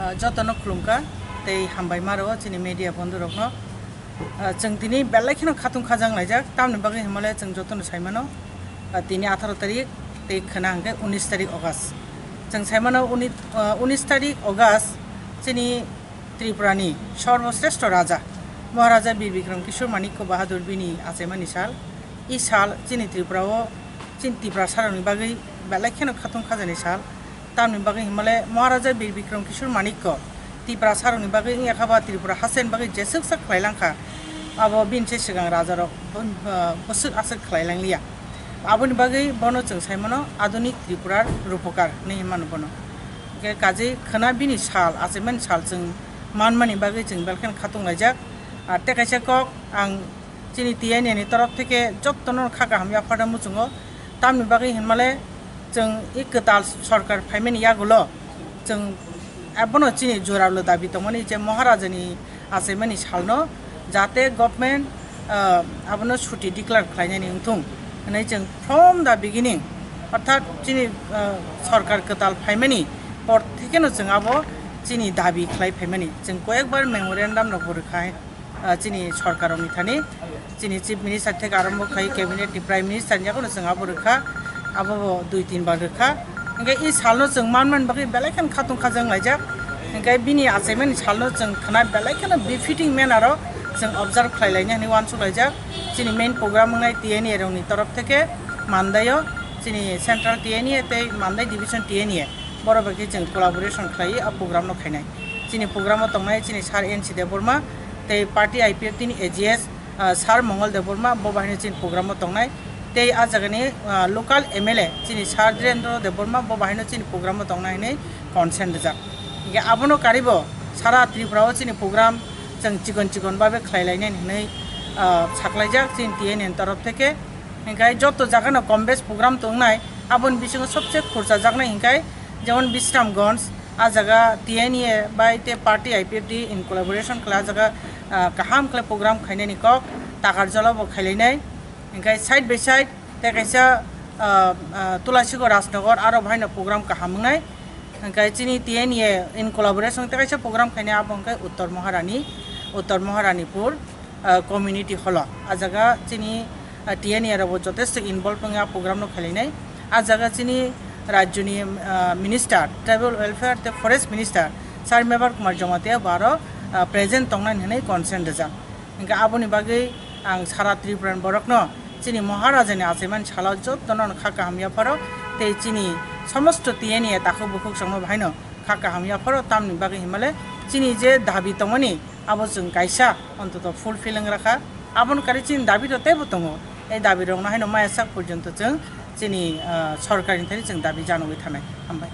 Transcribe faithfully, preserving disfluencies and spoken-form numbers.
Ah, jotono khulumkha tei hambai ma rwo chini media bondhu rokno. Ah, chwng tini belai kheno khatung khajang laijak, tamni bagwi hwnmale chwng jotono sai mano, ah, tini atharo tarik tei khwna hwnkhe unis tarik August. Chwng sai mano uni-, ah, unis tarik August chini Tripurani sorboshreshto raja Maharaja Bir Bikram Kishore Manikya Bahadur bini achaimani sal. I sal chini Tripura o chini Tiprasa rokni bagwi belai kheno khatung khajani sal. Tamni bagwi hwnmale Maharaja Bir Bikram Kishore Manikya Tiprasa rokni bagwi wngya kha ba Tripura hasteni bagwi jeswk sak khlai langkha, abo bini se swkang raja rok bwswk aswk khlai langliya. Aboni bagwi bono chwng sai mano adunik Tripurar rupokar hinwi mano bono. Hwnkhe kaje khwna bini sal, achaimani sal chwng manmani bagwi chwng belai kheno khatung laijak. Ar tei kaisa kok ang chini T N A ni torof theke jottono kha kaham yaphar muchungo. Tamni bagwi hinmale chwng i kwtal sorkar phaimani yagulo chwng abono chini joralo dabi tongmani je Maharajani achaimani salno jate government, ah, abono chuti declare khlainani wngthung hinwi chwng from the beginning, orthat chini, ah, sorkar kwtal phaimani por thekeno chwng abo chini dabi khlai phaimani. Chwng koyekbar memorandum rokbo rwkha, ah, chini sorkarrokni thani, chini Chief Minister theke arombo khlai, Cabinet ni Prime Minister ni yakono chwng abo rwkha, abo bo dui tin bar rwkha. Hwnkhe i salno chwng manmani bagwi belai kheno khatung khajang laijak. Hwnkhe bini achaimani salno chwng khwna belai kheno befitting manner o chwng observe khlai laina hinwi uansuk laijak. Chini main program wngnai T N A rokni torof theke Mandai o, chini Central T N A tei Mandai Division T N A, borok bai khe chwng collaboration khlaiwi a program no khainai. Chini program o tongnai chini Sir N C Debbarma tei party I P F T ni A G S, ah, Sir Mongol Debbarma, bo bahai no chini program o tongnai. Tei a jaga ni, ah, local M L A chini Sir Dhirendra Debbarma, bo bahai no chini program o tongnai hinwi consent rijak. Hingke abono karibo sara Tripura o chini program chwng chikon chikon babe khlai lainai hinwi, ah, saklaijak chini T N A ni torof theke. Hingke joto jaga no kom bes program tongnai, aboni bisingo sobse khurchajaknai hingke jemon Bisramganj, a jaga T N A bai tei party I P F T in collaboration khlai, a jaga, ah, kaham khlai program khainani kok, Takarjala bo khailainai. Hingke side by side tei kaisa, ah, ah, Tulasigo Rajnagar, aro bahaino program kaham wngnai. Hingke chini T N A in collaboration tei kaisa program khainai, abo hingke Uttor Maharani, Uttor Maharanipur, ah, community hall o. A jaga chini, ah, T N A rokbo jotesto involve wngya program no khailainai. A jaga chini rajyoni, ah, minister, tribal welfare tei forest minister, Sir Mebar Kumar Jamatia bo aro, ah, present tongnai hinwi consent rijak. Hingke aboni bagwi ang sara Tripura ni borokno chini Maharajani achaimani salo jotono kha kaham yapharo tei chini somosto T N A takhuk bukhuk chwngno bahaino kha kaham yapharo, tamni bagwi hinmale chini je dabi tongmani abo chwng kaisa ontoto fulfill wngrakha. Aboni kari chini dabi rok teibo tongo, tei dabi rokno haino maya sak porjonto chwng chini, ah, sorkarni thani chwng dabi janogwi thanai. Hambai.